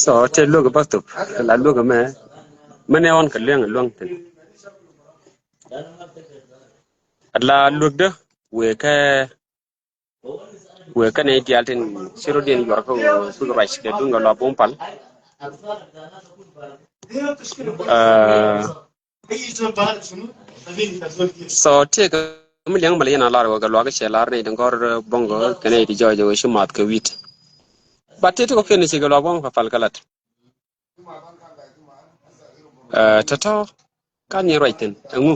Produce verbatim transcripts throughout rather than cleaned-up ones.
So tëë luäk bä thop la luäk mɛ. Mɛn ɛ ɣɔn kɛ luäŋ luäŋ thi̱n. La luäk dä wëë kɛ wëë kɛ nɛy diaal tin ci rɔ̱diɛn yuɔr kä ɣöö bikɛ ruac kɛ duŋ kɛ luaak bum pal. Ɛ, so tëëkɛ mi liɛŋ mɛ lɛ yɛn a lar wä kɛ luaak cɛ lar nɛy ti gɔ̱r bɔŋ kɛ nɛy ti jɔɔc wä ci math kɛ wi̱i̱t. But tëë ti kɔ̱kiɛn ci kɛ luaak bum kɛ pal kɛ lat. Ɛ, tɔ̱tɔ̱ ka ni ruac thi̱n ɛŋu?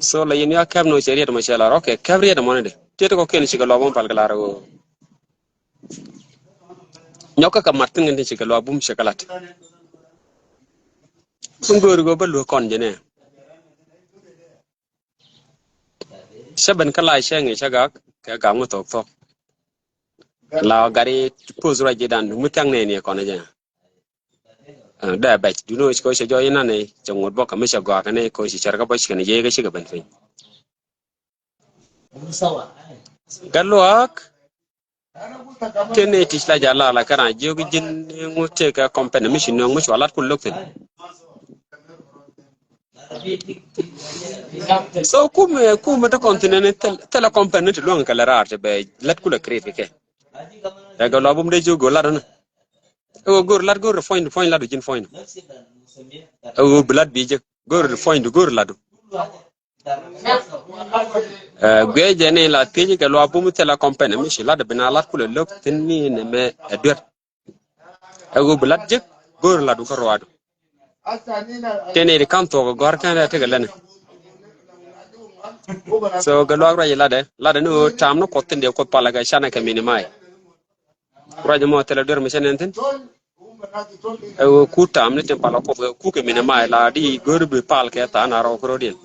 So la yɛn ya kɛp ni wä cɛ riɛt mɔ cɛ lar, okay, kɛp riɛt mɔ ni dɛ. Tëë ti kɔ̱kiɛn ci kɛ luaak bum pal kɛ lar wä. Nyɔk kä kɛ mat thi̱n kɛn ti ci kɛ luaak bum cɛ kɛ lat. Kun go̱o̱ri go̱o̱r bä luäk kɔn jɛ nɛ. Cä ben kä la cɛ ŋi̱ cä gak kɛ gak mi thok thok. La gari post ruac ji̱ dan mi thiaŋ nɛ ni kɔn jɛ. Ɛ, dee bɛc duni wä ci kɔ cɛ jɔɔc inan ni cɛ ŋot bɔk kɛ mi cɛ gɔak kɛ ni kɔ ci cɛr kä bɔc kɛn jɛ kä cikɛ ben piny. Kɛ luaak tëë nɛy ti ci la jɛ a lar la kɛn a jiök ji̱n ŋu tëëkɛ company mi ci nööŋ mi cua lat ku lo̱k thi̱n. So kumɛ kumɛ te kɔn thi̱n ɛn thilɛ company ti luäŋ kɛ lɛ raar ti bɛ lat ku lɛ create kɛ kɛ. Ɛ kɛ luaak bum dee jiök go̱o̱r lat ɔnɔ. Ɛ ɣöö go̱o̱r lat go̱o̱r puɔ̱ny puɔ̱ny lat ɔ ji̱n puɔ̱ny. Ɛ ɣöö bi lat bi jek go̱o̱r puɔ̱ny go̱o̱r lat ɔ. Ɛ, guiɛ jɛ ni la thiec kɛ luaak bum thilɛ company mi ci lat bi na lat kulɛ lo̱k thi̱n ni nɛ mɛ ɛ duer. Ɛ ɣöö bi lat jek go̱o̱r lat kä ruaadu. Tëë ni di ka̱n thuɔk gɔ̱r kɛn rɛ tekɛ lɛn. So kɛ luaak ruac latdɛ latdɛ ni ɣöö ta̱a̱m ni kuɔth thi̱n dee kuoth palɛ kɛ canɛ kɛ minimize. Ruac mɔ thilɛ duer mi cä nɛn thi̱n. Ɛ ɣöö kut ta̱a̱m ni tin palä kuoth kɛ kuk kɛ minimize la di go̱r bi pal kɛ tha̱a̱ŋ a rɔw kärɔ̱diɛn.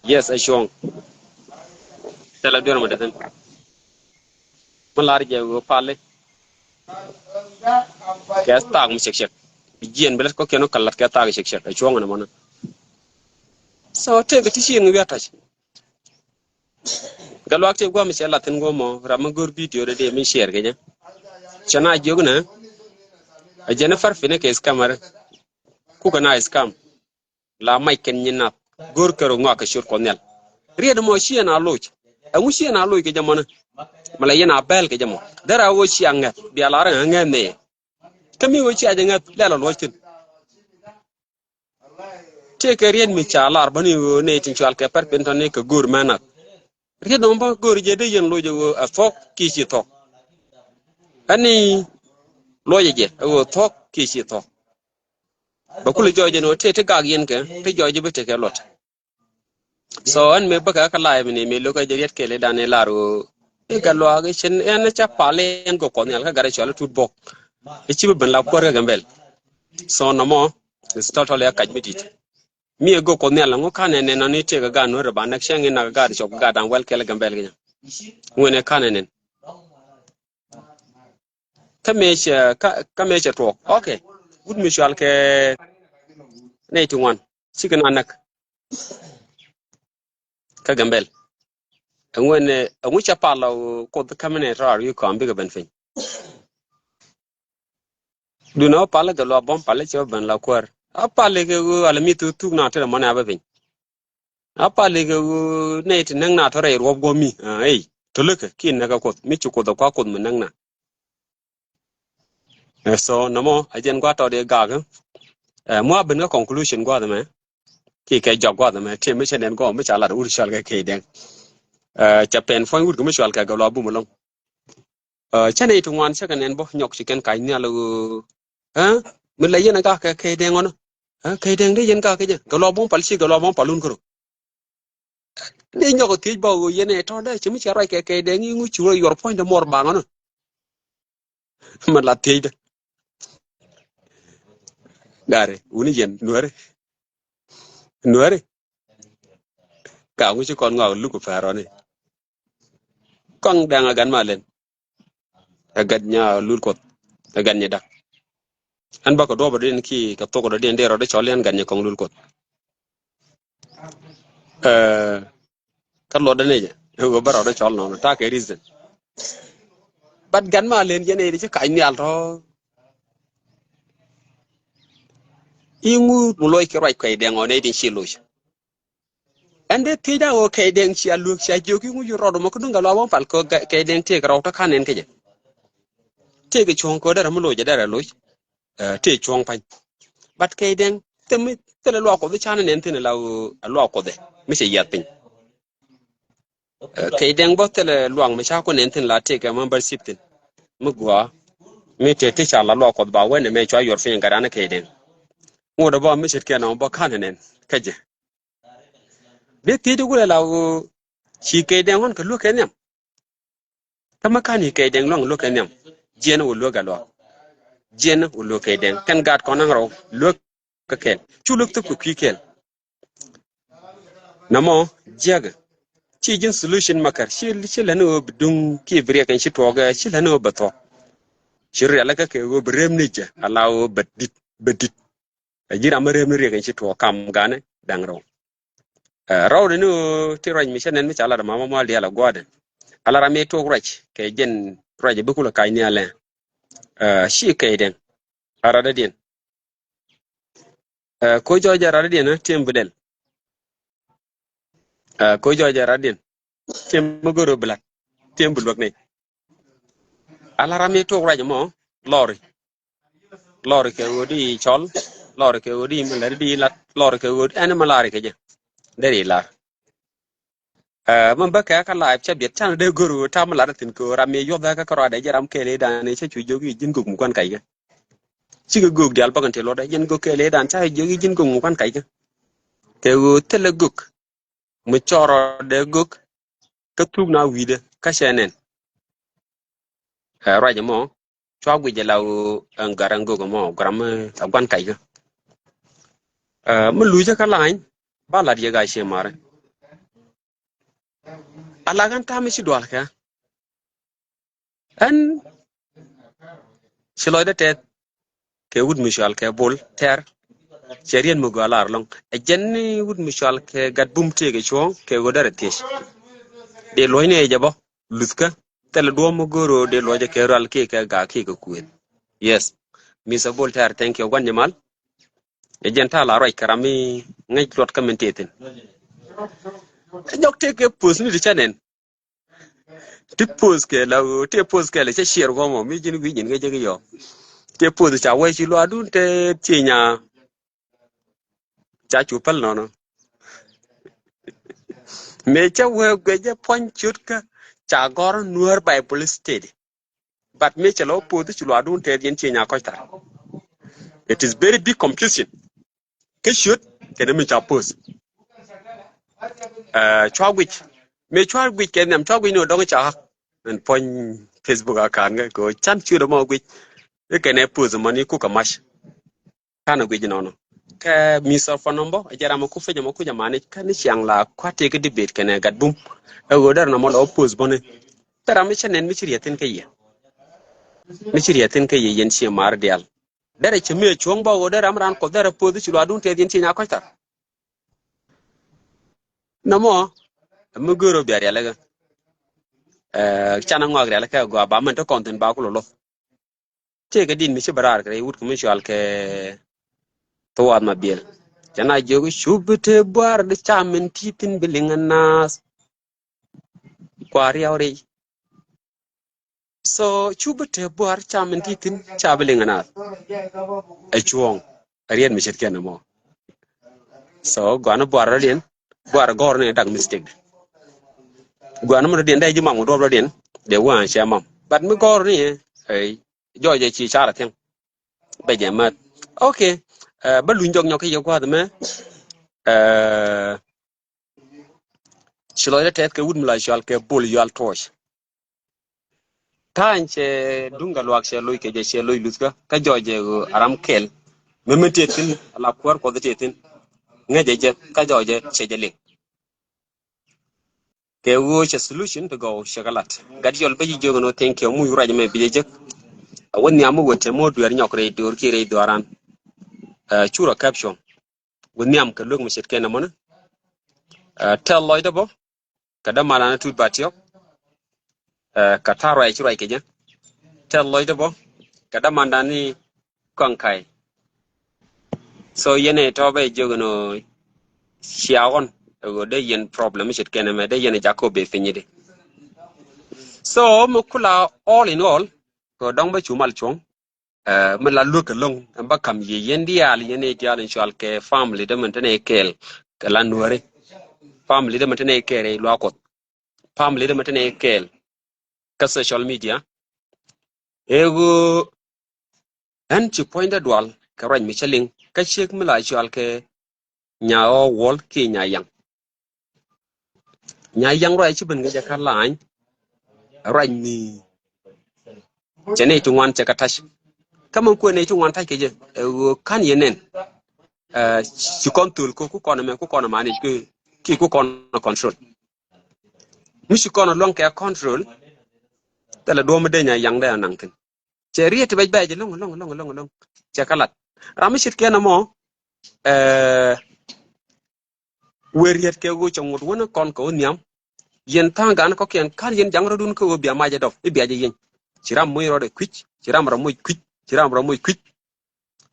Yes, ɛ cuɔ̱ɔ̱ŋ. Thilɛ duer mi dee thi̱n. Mi lar jɛ ɣöö pali kɛ thaak mi cɛk cɛk. Bi jiɛn bi lät kɔ̱kiɛn wä kɛ lat kɛ thaak cɛk cɛk ɛ cuɔ̱ɔ̱ŋ ɛn ɛmɔnä. So tëëkɛ ti ci yɛn wi̱i̱ a ta̱c. Kɛ luaak tëë gua̱a̱m cɛ lath thi̱n guɔ̱mɔ ram mi go̱r video dee dee mi share kɛ jɛ. Cɛ na jiök nɛ a jɛn far finɛ kɛ scammer. Kukɛ na scam. La mac kɛn nyin nath go̱r kɛ rɔ ŋɔak kɛ ciöt Kuɔth Nhial. Riet mɔ ci yɛn a loc. Ɛŋu ci yɛn a loc kɛ jɛ mɔnä? Mɛ la yɛn a bɛl kɛ jɛ mɔ derɛ a wä ci a ŋɛth bia lar ɛŋ a ŋɛth nɛy. Kä mi wä ci a jɛ ŋɛth lɛl a luɔc thi̱n. Tëëkɛ riet mi ca lar bäni ɣöö nɛy tin cual kɛ pɛr pin tɔni kɛ go̱o̱r mɛ nath. Riet nɔmɔ bä go̱o̱r jɛ dee yɛn loc ɛ ɣöö ɛ thuɔ̱k kiɛ ci thuɔ̱k. Ɛni luɔcɛ jɛ ɛ ɣöö thuɔ̱k kiɛ ci thuɔ̱k. Bɛ kulɛ jɔɔc jɛ ni ɣöö tëë ti gak yɛn kɛ ti jɔɔc jɛ bi tekɛ luɔt. So ɛn mëë bäkɛ kä live ni mëë lo̱kä jɛ riet kɛɛl i̱ dan i̱ lar ɣöö i̱ kɛ luaak i̱ cin ɛn ca pal i̱ ɛn gök Kuɔth Nhial kä gat i̱ cual i̱ tut bok. I̱ ci bi ben la kuäär kä Gambɛl. So nɔmɔ is totally a kac mi dit. Mi ɛ gök Kuɔth Nhial ŋu kanɛ nɛn nɔni tëëk ɛ gaat Nuäär ɛ ba näk cäŋ i̱ nak ɛ gaat cɔk ɛ gaat da̱ŋ wɛl kɛl ɛ Gambɛl kɛ nyɛ. Ŋuɛn ɛ kanɛ nɛn. Kä mëë cɛ kä, kä mëë cɛ tuɔɔk. Okay. Wut mi cual kɛ nɛy ti ŋuan cikɛ na näk kä Gambɛl. Ɛŋu ɛn ɛŋu cɛ pal ɔ Kuoth kä mi nɛ tɔr yu kɔm bikɛ ben piny. Dun ɔ pal kɛ luaak bum pal cɛ ben la kuäär. A pal kɛ ɣöö alɛ mi thuk thuk na tɛrɛ mɔnɛ a bä piny. A pal kɛ ɣöö nɛy ti näk na tɔrɛ ruɔp guɔ̱m mi. Ey tolekɛ ki näk kä Kuoth mi ci Kuoth ɛ kua Kuoth mi näk na. Ɛ so nɔmɔ a jɛn gua̱a̱th tɔt i̱ gak. Ɛ mua ben kä conclusion gua̱a̱th ɛmɛ. Ki kɛ jɔk gua̱a̱th ɛmɛ ti mi cɛ nɛn gɔm mi ca lat wut cual kɛ key dɛŋ. Ɛ cɛ pɛn puɔ̱ny wut kɛ mi cual kɛ gɛ luaak bum ɛlɔ̱ŋ. Ɛ cɛ nɛy ti ŋuan cɛ kɛ nɛn bä nyɔk ci kɛn ka̱c nhial ɣöö. Ɛ mi la yɛn ɛ gak kɛ key dɛŋ ɣɔnɔ. Ɛ key dɛŋ dee yɛn gak kɛ jɛ gɛ luaak bum pal ci gɛ luaak bum pal wun kärɔ. Ni nyɔk thiec bä ɣöö yɛn ɛ tɔ̱ dee ci mi cɛ ruac kɛ key dɛŋ i̱ ŋu ci wä yuɔr puɔ̱nydɛ muɔr baŋ ɣɔnɔ. Mɛ la thiecdä. Gari wuni yɛn nuäri. Nuäri. Ka ŋu ci kɔn ŋɔak luk pɛrɔni. Kɔn dɛŋ a gan ma len. Ɛ gat nya lul Kuɔth. Ɛ gat nya dak. Ɛn bakɔ duɔpɛ diɛn ki kɛ thok dɔ diɛn dee rɔ di cɔl yɛn gat nya kɔŋ lul Kuɔth. Ɛ kä luɔt dɛ ni jɛ. Ɣöö bä rɔɔdɛ cɔl nɔnɔ ta̱a̱ kɛ reason. But gan ma len jɛ nɛy di ci kac nhial tɔ. Iŋu mi loc kɛ ruac Kɛy Dɛŋ ɔ nɛy di ci loc. Ɛn dee thiec a ɣöö Kɛy Dɛŋ cia luek cia jiök iŋu ci rɔɔdɛ mɔ kä duŋ kɛ luaak wä pal kɛ Kɛy Dɛŋ tëëkɛ rɔɔk tɔ ka̱n ɛn kä jɛ. Tëëkɛ cuɔ̱ŋ kɛ ɣöö derɛ mi loc jɛ derɛ loc. Ɛ, tëë cuɔ̱ŋ pa̱ny. But Kɛy Dɛŋ thil mi thilɛ luaak Kuɔth i̱ canɛ nɛn thi̱n ɛ la ɣöö ɛ luaak Kuɔth ɛ mi cɛ yiath piny. Ɛ, Kɛy Dɛŋ bä thilɛ luaak mi ca ku nɛn thi̱n la tëëkɛ membership thi̱n. Mi gua̱a̱ mi tëë ti ca la luaak Kuɔth ba wen ɛmɛ cua yuɔr piny ɛ gat an ɛ Kɛy Dɛŋ. Ŋot ɛ bä mi ce̱t kɛn ɔ bä ka̱n ɛ nɛn kä jɛ. Dee thiec di wulɛ la ɣöö ci Kɛy Dɛŋ ɣɔn kɛ luäk kɛ nhiam. Kä mi ka̱n i̱ Kɛy Dɛŋ luaŋ luäk kɛ nhiam. Jiɛn wä luäk a luaak. Jiɛn wä luäk Kɛy Dɛŋ kɛn gaat kɔn naŋ rɔw luäk kä kɛl. Cu luäk thop kɛ kui̱ kɛl. Namɔ jiäkɛ. Ci ji̱n solution makar ci ci lɛn ɣöö bi duŋ kiɛ bi riɛk ɛn ci tuɔɔk ɛ ci lɛn ɣöö bɛ thuɔ̱k. Ci rialikä kɛ ɣöö bi rem ni jɛ ala ɣöö bɛ dit bɛ dit. Ɛ ji̱ ram mi rem ni riɛk in ci tuɔɔk kam ganɛ da̱ŋ rɛw. Ɛ, rɛw deni ɣöö ti ruac mi cä nɛn mi ca lat ɛ mama mual diaal ɛ gua̱a̱dɛ. Ala ram mi tuɔɔk ruac kɛ jɛn ruac ɛ bi kulɛ kac ni alɛ. Ɛ, ci Kɛy Dɛŋ. A radädiɛn. Ɛ, koc jɔɔc ɛ radädiɛn ɛ tiɛm bi lɛl. Ɛ, koc jɔɔc ɛ radädiɛn. Tiɛm mi go̱r ɛ bi lat. Tiɛm bi luäk ni. Ala ram mi tuɔɔk ruac ɛmɔ lɔri. Lɔri kɛ ɣöö di cɔl, lɔri kɛ ɣöö di mi lɛr di lat, lɔri kɛ ɣöö ɛn mi lari kɛ jɛ. Deri lar. Ɛ, mi bä kɛ kä live cä biɛt canɛ dee go̱r ɣöö tam mi lar thi̱n kɛ ɣöö ram mi yuɔth kä kärɔadɛ jɛ ram kɛɛl i̱ dan i̱ cä cu jiök i̱ ji̱n gök mi kuan kac kɛ. Cikɛ gök diaal bäkɛn ti luɔtdɛ ji̱n gök kɛɛl i̱ dan cä jiök i̱ ji̱n gök mi kuan kac kɛ. Kɛ ɣöö thilɛ gök mi cɔɔr rɔɔdɛ gök kä thuk na wi̱i̱dɛ kä cɛ nɛn. Ɛ, ruac ɛmɔ cua guic ɛ la ɣöö ɛn gat ɛn gök ɛmɔ gat ram ɛ gua̱n kac kä. Ɛ, mi lucä kä lany ba lat yɛ gaa cie marɛ. A lak ɛn ta̱a̱ mi ci dual kɛ. Ɛn ci lɔcdä tɛth kɛ wut mi cual kɛ bol tɛr. Cɛ riet mi gɔaa lar lɔŋ ɛ jɛn ni wut mi cual kɛ gat bum tëëkɛ cuɔ̱ɔ̱ŋ kɛ ɣöö därɛ thiec. Dee luɔ̱cni ɛ jɛ bä luthkä thilɛ duɔ̱ɔ̱m mi go̱o̱r ɣöö dee luɔ̱cɛ kɛ rual kiɛ kɛ gaak kiɛ kɛ kuëëth. Yes. Mister Bol tɛr, thank you gua̱n nyamal. Ɛ jɛn ta̱a̱ la ruac kɛ ram mi ŋäc luɔt kä min tëë thi̱n. Ɛ jɔk tëëkɛ poth ni ti cä nɛn. Ti poth kɛ la ɣöö ti poth kɛ la cä ciɛɛr guɔ̱mɔ mi ji̱n wi̱i̱ nyin ŋäcä ki yɔ. Ti poth ca wee ci luaadun te ci nya. Ca cu päl nɔnɔ. Mëë cä wee guɛ jɛ puɔ̱ny ciötkä ca gɔr Nuäär Bible Study. But mëë cɛ lɔ poth ci luaadun te yɛn ci nya kɔc thar. It is very big confusion. Kä ciöt kɛnɛ mi ca poth. Ɛ, cua guic. Mëë cua guic kɛ nhiam cua guic ni ɣöö dɔ̱ŋ ca ɣa̱k. Ɛn puɔ̱ny Facebook account ŋä kɛ ɣöö can ciöt ɛmɔ guic. I̱ kɛnɛ poth ɛmɔ ni kukɛ mac. Kanɛ guic nɔnɔ. Kɛ Mister Fanɔmbɔ ɛ jɛ ram ɛ ku pec ɛmɔ kuc ɛmani kä ni ciaŋ la kua̱t tëë kä debate kɛnɛ gat bum. Ɛ ɣöö dɛr nɔmɔ la wä poth bäni. Thil ram mi cä nɛn mi ci riɛthin kä yɛ. Mi ci riɛthin kä yɛ yɛn ciɛ mar diaal. Derɛ cɛ mi ɛ cuɔ̱ŋ bä ɣöö derɛ ram raan Kuɔth derɛ poth i̱ ci luaadun tɛth yɛn ci nya kɔc thar. Nɔmɔ mi go̱o̱r ɣöö bia rialikä. Ɛ, canɛ ŋɔak rialikä ɛ gɔaa ba mɛn te kɔn thi̱n ba kulɛ loth. Tëëkɛ dit mi ci bä raar kɛ rɛy wut kɛ mi cual kɛ Thuwath Mabiɛl. Cɛ na jiök cup bi te buar di ca min ti thi̱n bi liŋ ɛ naath. Kua riaw rɛy. So cu bi te buar ca min ti thi̱n ca bi liŋ anath. Ɛ cuɔ̱ɔ̱ŋ ɛ riɛt mi ce̱tkɛ ni mɔ. So guani buar rɔ̱diɛn, buar gɔr ni dak mistake. Guani mi rɔ̱diɛn dee ji̱ mam ŋu duɔp rɔ̱diɛn dee wä an cɛ mam. But mi gɔr ni ɛ jɔɔc ɛ ci car a thiɛŋ. Bɛ jɛ mät. Okay. Ɛ, bä luny jɔk nyɔk kä yɛ gua̱th mɛ. Ɛ, ci lɔcdä tɛth kɛ wut mi la cual kɛ Bol Yual Tuɔc. Ta̱a̱ny cɛ duŋ kɛ luaak cɛ loc kɛ jɛ cɛ loc luthkä kä jɔɔc jɛ ɣöö a ram kɛl. Mɛmɛ tëë thi̱n a la kuäär Kuɔth tëë thi̱n. Ŋäcɛ jɛ kä jɔɔc jɛ cɛ jɛ liŋ. Kɛ ɣöö cɛ solution ti gɔw cɛ kɛ lat. Gat yɔl bä ji̱ jiök ɛn ɣöö thank you muc ruac ɛmɛ bi jɛ jek. Ɛ wä nhiam mi wä tɛm mi wä dueer nyɔk rɛy do̱r kiɛ rɛy dhuaaran. Ɛ, curɛ caption. Wä nhiam kɛ luek mi ce̱tkɛ nɛmɔni. Ɛ, tɛl lɔcdä bä. kɛ dämandan ni Tut Batiɔk, ɛ, kɛ ta̱a̱ ruac ci ruac kɛ jɛ. Tɛth lɔcdä bä kɛ dämandan ni Kɔaŋ Ka̱y. So yɛn ɛ tɔ̱ bä jiök ɛn ɣöö cia ɣɔn ɛ ɣöö dee yɛn problem ce̱tkɛ nɛmɛ, dee yɛn ɛ jak kɛ ɣöö ben piny i̱di. So mi kula all in all, kɛ dɔ̱ŋ bä cu mal cuɔ̱ŋ, ɛ, mi la luäk ɛlɔ̱ŋ, ɛn bä ka̱m yiëë yɛn diaal, yɛn ɛ diaal in cɔal kɛ family dämɛ te nɛy kɛɛl kɛ la Nuääri. Family dämɛ te nɛy kɛɛl rɛy luaak Kuɔth. Family dämɛ te nɛy kɛɛl kä social media. Ɛ ɣöö ɣän ci puɔ̱nydä dual kɛ ruac mi cä liŋ, kä ciek mi la cɔal kɛ Nyaɣɔw Wuɔl kiɛ Nyayaŋ. Nyayaŋ ruac ci ben kɛ jɛ kä lany, ruac mi cɛ nɛy ti ŋuan cɛ kɛ ta̱c. Kä min kuɛ nɛy ti ŋuan ta̱c kɛ jɛ, ɛ ɣöö ka̱n yɛ nɛn, ɛ, ci kɔn thöl kä ku kɔn ɛmɛ, ku kɔn ɛ manage, ki, ki ku kɔn ɛ control. Mi ci kɔn ɛ luäŋ kɛ control, thilɛ duɔ̱ɔ̱p mi dee Nyayaŋ dee a naŋ thi̱n. Cɛ riet ti bɛc bɛc ɛlɔ̱ŋ, ɛlɔ̱ŋ, ɛlɔ̱ŋ, ɛlɔ̱ŋ, ɛlɔ̱ŋ. Cɛ kɛ lat. Ram mi ce̱tkɛ nɛmɔ, ɛ, wëë riet kɛ ɣöö cɛ ŋot wänä kɔn kɛ wä nhiam. Yɛn tha̱a̱ŋ gan kɔ̱kiɛn, ka̱n yɛn ja̱ŋ rɔ̱dun kä ɣöö bia mac ɛ dɔp, i̱ bia jɛ yieny. Ci ram moc rɔɔdɛ kui̱c, ci ram rɔ moc kui̱c, ci ram rɔ moc kui̱c.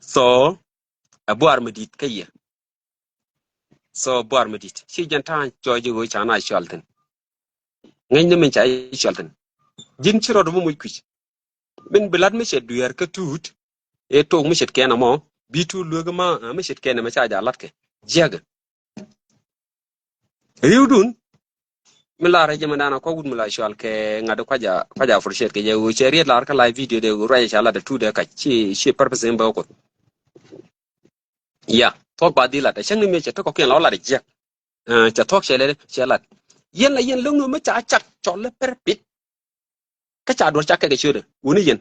So, ɛ buar mi di̱i̱t kä yɛ. So, buar mi di̱i̱t. Ci jɛn ta̱a̱ŋ cɔɔc ji̱ ɣöö ca na cɔal thi̱n. Ŋäcni min ca cɔal thi̱n. Ji̱n ci rɔɔdɛ moc kui̱c. Min bi lat mi cɛ dueer kä Tut, ɛ tok mi ce̱tkɛ nɛmɔ, bi Tut luek ma, ɛ, mi ce̱tkɛ nɛmɛ ca ja lat kɛ. Jiäkɛ. Ri̱wdun, mi lar ɛ jɛ mɛndan a kɔk wut mi la cɔal kɛ ŋa̱t kuac a, kuac a appreciate kɛ jɛ ɣöö cɛ riet lar kä live video dɛ ɣöö ruac ca lat ɛ Tut dɛ kac, ci, ci purpose in bä Kuoth. Ya, thuɔ̱k ba dhil lat, ɛ cäŋ ni mëë cɛ te kɔ̱kiɛn la wä lat ɛ jiäk. Ɛ, cɛ thuɔ̱k cɛ lɛ, cɛ lat. Yɛn la yɛn lo̱ŋ ni mi ca cak cɔl lɛ pɛr pit. Kä ca duɔ̱r cak kɛ kɛ ciötdɛ, wuni yɛn.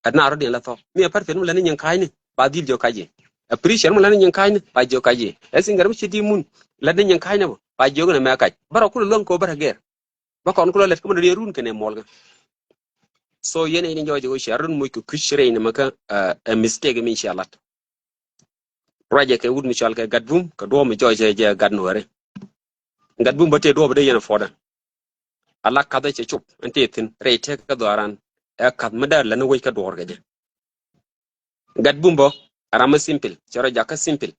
Ɛ na rɔ̱diɛn la thɔk. Mi ɛ pɛr pit mi lät ni nyin ka̱a̱cni, ba dhil jiök kac yɛ. Ɛ pressure mi lät ni nyin ka̱a̱cni, ba jiök kac yɛ. Ɛ singer mi ci di mun, lät ni nyin ka̱a̱cni bä, ba jiök ni mɛ kac. Bä rɔ kulɛ luäŋ kɛ ɣöö bä rɛ gɛr. Bä kɔn kulɛ lät kä mi dɔ̱diɛn run kɛnɛ muɔlkä. So yɛn ɛ ni jɔɔc ɣöö cia run moc kɛ kui̱c rɛy ni mɛ kä, ɛ, ɛ mistake mi cia lat. Ruacɛ kɛ wut mi cɔal kɛ Gatbum, kɛ duɔ̱ɔ̱p mi jɔɔc jɛ, jɛ Gat Nuääri. Gatbum bä tëë duɔ̱ɔ̱p dee yɛn ɛ puɔ̱tdä. Ala ka̱thä cɛ cop, ɛn tëë thi̱n, rɛy tëë kä dhɔaaran. Ɛ ka̱th mi dee lät ni wec kä duɔ̱ɔ̱r kɛ jɛ. Gatbum bä, ɛ ram mi simple, cɛ rɔ jakä simple.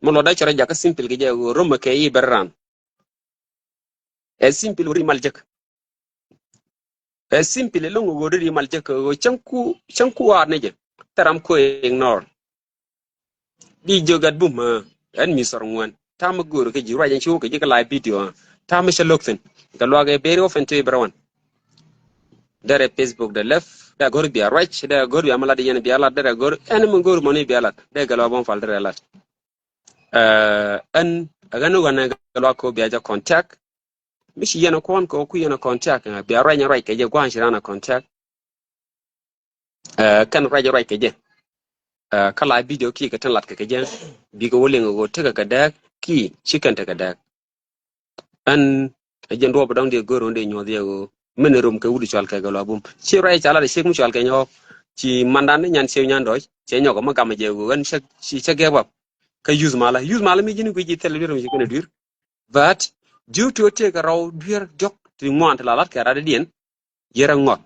Mi luɔtdä cɛ rɔ jakä simple kɛ jɛ, ɣöö ro̱mɛ kɛ i̱ bɛr ran. Ɛ simple wä ri mal jek. Ɛ simple lo̱ŋ ɣöö dee ri mal jek ɣöö cäŋ ku, cäŋ ku ar ni jɛ. Thil ram ku ignore. Di jiök Gatbum, ɛ, ɛn mi thɔr ŋuan. Ta̱a̱ mi go̱o̱r kɛ ji̱ ruac ɛn ci wä kɛ ji̱ kɛ live video, ɛ. Ta̱a̱ mi cä lo̱k thi̱n. Kɛ luaak ɛ very often to everyone. Derɛ Facebook dee left, dee go̱o̱r bia ruac, dee go̱o̱r bia mi lat yɛn bia lat, derɛ go̱o̱r ɛn mi go̱o̱r mɔni bia lat, dee gɛ luaak bä mi pal derɛ lat. Ɛ, ɛn, ɛ ɣän ɣän ɛ gɛ luaak kɛ wä bia jɛ contact. Mi ci yɛn ɛ kuɔn kɛ wä ku yɛn ɛ contact, ɛ, bia ruac ni ruac kɛ jɛ gua̱a̱n ci ran ɛ contact. Ɛ, kɛn ruac ruac kɛ jɛ. Ɛ, kä la video kiɛ kɛ tin lat kɛ kɛ jɛ. Bikɛ wä liŋ ɛ ɣöö tekɛ kɛ dääk kiɛ ci kɛn tekɛ dääk. Ɛn ɛ jɛn duɔ̱ɔ̱p dɔ̱ŋ diɛ go̱o̱r ɣöö diɛ nyuɔ̱th yɛ ɣöö min rum kɛ wut cɔal kɛ Gatbum. Ci ruac ca lat ɛ ciek mi cɔal kɛ nyɔɔk. Ci mandan ni nyan ciek nyan dɔ̱c cɛ nyɔk ɛ mi gamɛ jɛ ɣöö ɛn cä, ci cä gɛp up. Kä youth malä. Youth malä mi ji̱n guic ji̱ thil duer mi ci kɛn ɛ duer. But due to tëëkɛ rɔw duer diɔ̱k ti ŋuan ti la lat kɛ rat diɛn. Yɛrɛ ŋɔth.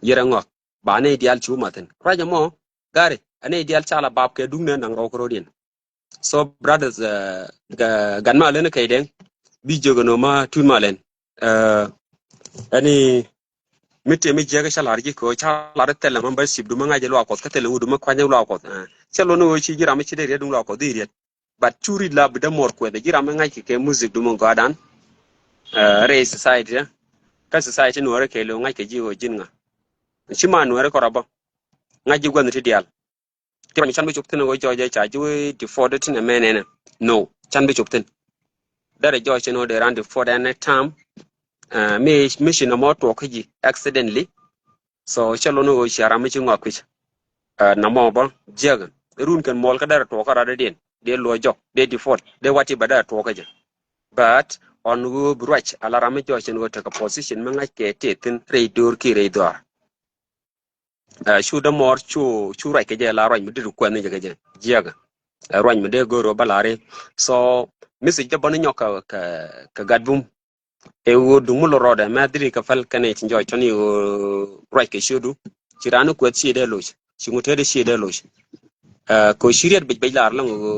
Yɛrɛ ŋɔth. Ba nɛy diaal cu mathin. Ruac ɛmɔ, gari, ɛ nɛy diaal ca la bap kɛ duŋdɛ naŋ rɔw kärɔ̱diɛn. So, brothers, ɛ, gat ma leni kɛy dɛŋ, bi jiök ɛn ɣöö ma tut ma lɛn. Ɛ, ɛni mi tëë mi jiäk ca lar ji̱ kɛ ɣöö ca lar thilɛ membership du mi ŋa̱c luaak Kuɔth, kä thilɛ ŋut du mi kuany luaak Kuɔth. Ɛ, cɛ lon ɣöö ci ji̱ ram mi ci dee riet duŋ luaak Kuɔth dee riet. But cu rit la bi dee muɔr kuɛth ji̱ ram mi ŋa̱c kɛ kɛ music du mi gɔaadan. Ɛ, rɛy society, kä society nuɔrɛ kɛ lo̱ ŋa̱c kɛ ji̱ ɣöö ji̱n ŋa. Ci ma nuɔrɛ kɔrɔ bä. Ŋa̱c ji̱ gua̱nh ti diaal. Ti ruac mi can bi cop thi̱n ɣöö jɔɔc ɛ ca ji̱ wee deport thi̱n ɛ mɛn ɛnɛ. No, can bi cop thi̱n. Derɛ jɔɔc ɛn ɣöö dee ran deport any time. Ɛ, mi, mi ci nɔmɔ tuɔɔk kä ji̱ accidentally. So, cɛ lon ɣöö cia ram mi ci ŋɔak kui̱c. Ɛ, nɔmɔ bä jiäk. Run kɛn muɔl kä derɛ tuɔɔk kä rat dee diɛn. Dee luɔc jɔk, dee deport, dee wati bä derɛ tuɔɔk kä jɛ. But, ɣɔn ɣöö bi ruac, ala ram mi jɔɔc ɛn ɣöö tekɛ position mi ŋa̱c kɛ tëë thi̱n rɛy döör kiɛ rɛy dhɔaar. Ɛ, cu dämɔɔr cu, cu ruac kɛ jɛ la ruac mi dee kuɛth ni jɛ kɛ jɛ. Jiäk. Ɛ, ruac mi dee go̱o̱r ɣöö bä la̱ri. So, message dee bä ni nyɔk kɛ, kɛ, kɛ Gatbum. Ɛ ɣöö duŋ mi lɔ rɔɔdɛ mɛ dhiri kɛ päl kɛnɛ ci jɔɔc tɔni ɣöö ruac kɛ ciötdu. Ci raan ni kuɛth ciëë dee loc, ci ŋut tëëdɛ ciëë dee loc. Ɛ kɛ ɣöö ci riɛt bec bec lar lɔŋ ɣöö